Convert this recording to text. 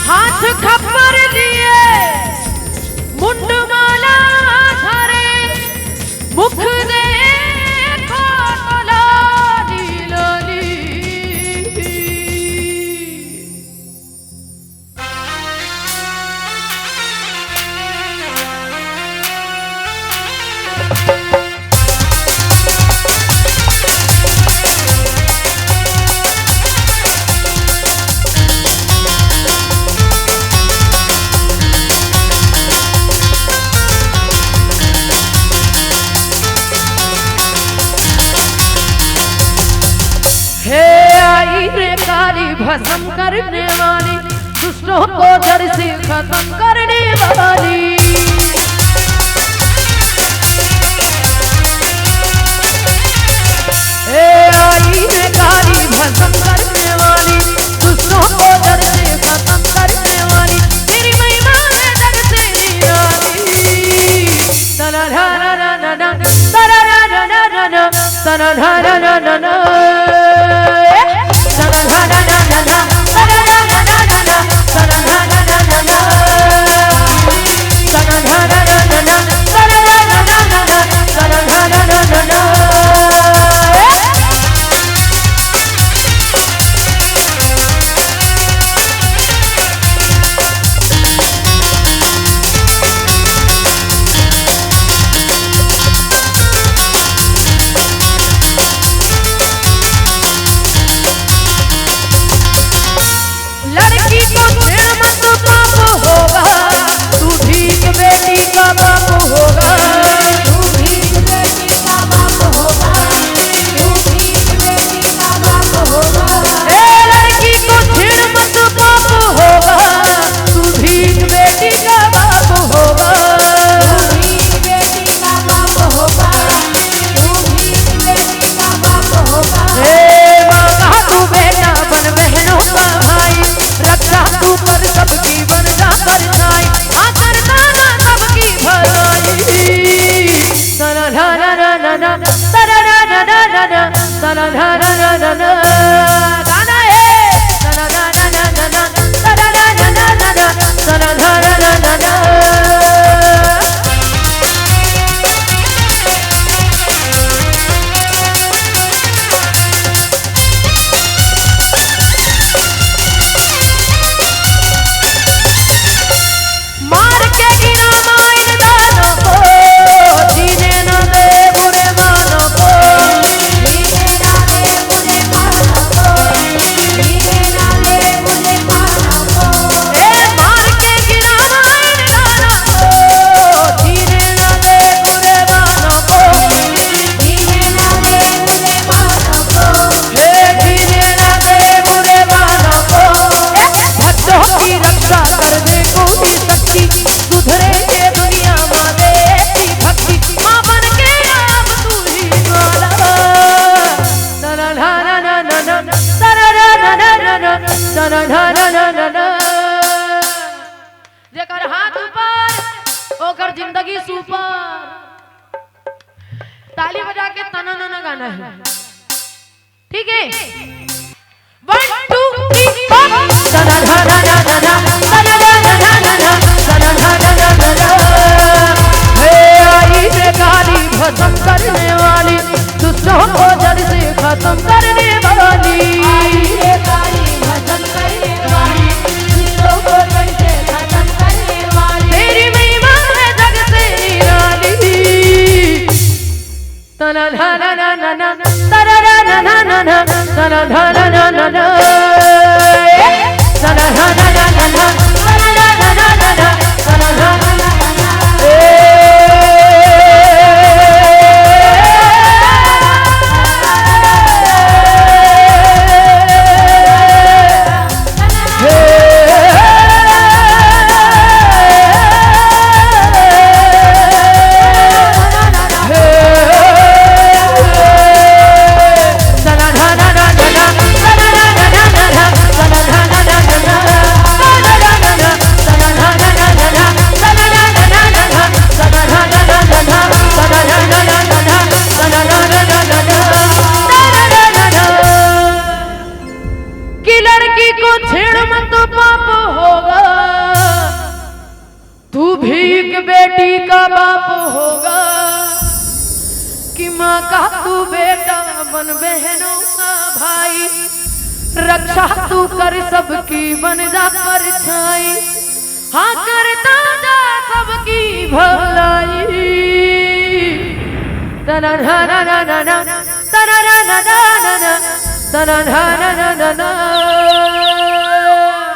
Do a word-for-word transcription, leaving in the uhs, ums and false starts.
हाथ खप्पर लिए, मुंड माला धरे, मुख देखो तो लाली लाली। हे आई रे काली, भस्म करने वाली, दुष्टों को जड़ से खत्म करने वाली। हे आई रे काली, भस्म करने वाली, दुष्टों को जड़ से खत्म करने वाली, तेरी महिमा है जग से निराली। तना ढा ना ना ना ना, तना ढा ना ना ना ना, तना ढा ना ना ना ना। लड़की को छेड़ मत, पाप होगा, तू भीख बेटी का बाप होगा। तू भीख बेटी का बाप होगा, तू भीख बेटी का बाप होगा। ए लड़की को छेड़ मत, पाप होगा, तू भीख बेटी का बाप होगा। तू भीख बेटी का बाप होगा, तू भीख बेटी का बाप होगा। ए माँ का तू बेटा बन बहनों का भाई, रक्षा तू कर सबकी बन जा परछाई, हाँ करता ना सबकी भलाई। तना ढा ना ना ना ना, तना ढा ना ना ना ना, तना ढा ना ना ना ना। गाना है। तना ढा ना ना ना ना, तना ढा ना ना ना ना, तना ढा ना ना ना ना। मार के गिरा माइन दानों को, जीने ना दे बुरे मानों को। जीने ना दे बुरे मानों को, जीने ना दे बुरे मानों को। ए मार के गिरा माइन दानों को, जीने ना दे बुरे मानों को। जीने ना दे बुरे मानों को। हे जीने ना दे बुरे मानों को, भक्तों की रक्षा करने को ही शक्ति, सुधरेंगे दुनिया माँ देती भक्ति, माँ बन के आप तू ही माला। तना ढा ना ना ना ना, तना ढा ना ना ना ना, तना ढा ना ना ना ना। जेकर हाथ ऊपर, ओकर जिंदगी सुपर। ताली बजा के तना ना ना गाना है। ठीक है, one, two, three, four। हे आई रे काली, भस्म करने वाली, दुष्टों को जड़ से खत्म करने वाली। आई रे काली, भस्म करने वाली, दुष्टों को जड़ से खत्म करने वाली। तेरी महिमा है जग से निराली। तना ना ना ना ना ना, तना ना ना ना ना ना, तना ना ना ना ना ना। ए, तना ना ना ना ना ना, तना ना ना ना ना ना, तना ना ना ना ना। ए, कि लड़की को छेड़ मत, पाप होगा। बेटी का बाप होगा कि माँ का तू बेटा बन, बहनों का भाई। रक्षा तू कर सबकी, बन जा परछाई। हाँ, करता जा सबकी भलाई। तनननननन, तनननननन, तनननननन।